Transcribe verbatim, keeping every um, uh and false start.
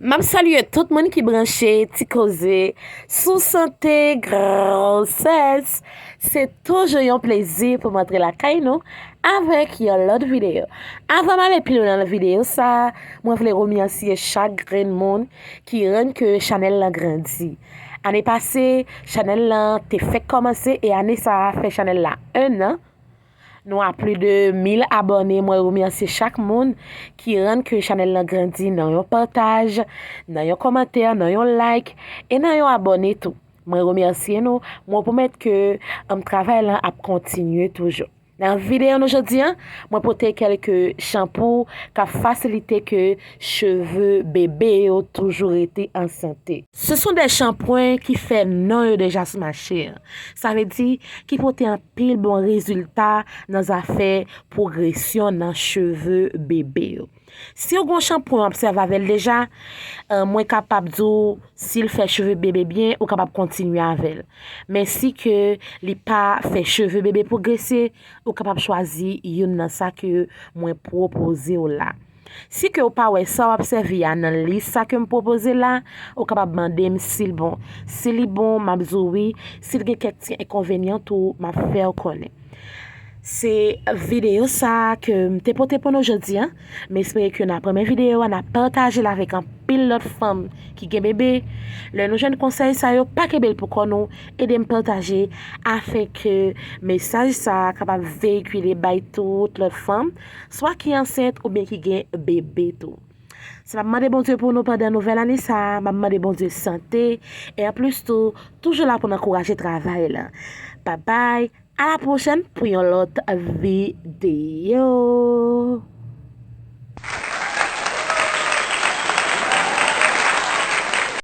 M ap salye tout moun ki branche Ti Koze sou sante, gwosès. Se toujou yon plezi pou m antre lakay nou avèk yon lòt videyo. Avan m ale pi lwen nan videyo sa, mwen vle remèsye chak grenn moun ki rann ke chanèl lan grandi. Ane pase, chanèl lan te fèk kòmanse e ane sa a fè chanèl la en an. Nou a plis de mil abòne. Mwen remèsye chak moun ki rann ke chanèl lan grandi nan yon pataj, nan yon kòmantè, nan yon like e nan yon abòne tou. Mwen remèsye nou. Mwen pwomèt ke, um, travay lan ap kontinye toujou. Nan videyo nou jodi an, mwen pote kèlke chanpou k ap fasilite ke cheve bebe yo toujou rete an sante. Ce sont des shampoings ki fè non yo deja sou mache an. Sa vle di ki pote anpil bon rezilta nan zafè pwogresyon nan cheve bebe yo. Si w gen yon shampoing w obsève avè l deja, eh, mwen kapab di w si l fè cheve bebe byen, ou kapab kontinye avè l. Men si ke li pa fè cheve bebe pwogrese, ou kapab chwazi youn nan sa ke mwen pwopoze w la. Si ke w pa wè sa w ap sèvi a nan lis sa ke m pwopoze la, ou kapab mande m si l bon. Si li bon, m ap di w wi. Si l gen kèk ti enkonvenyan tou, m ap fè w konnen. Se videyo sa a ke m te pote pou nou jodi an. M espere ke n ap renmen videyo a, n ap pataje l avèk anpil lòt fanm ki gen bebe. Lè nou jwenn konsèy sa yo, pa kenbe l pou kò nou, ede m pataje afin ke mesaj sa a kapab veyikile bay tout lòt fanm, swa ki ansent oubyen ki gen bebe tou. Se m ap mande Bondye pou nou pandan nouvèl ane sa a, m ap mande Bondye sante, e anplis tou, toujou la pou n ankouraje travay la. Babay, a la pwochèn pou yon lòt videyo.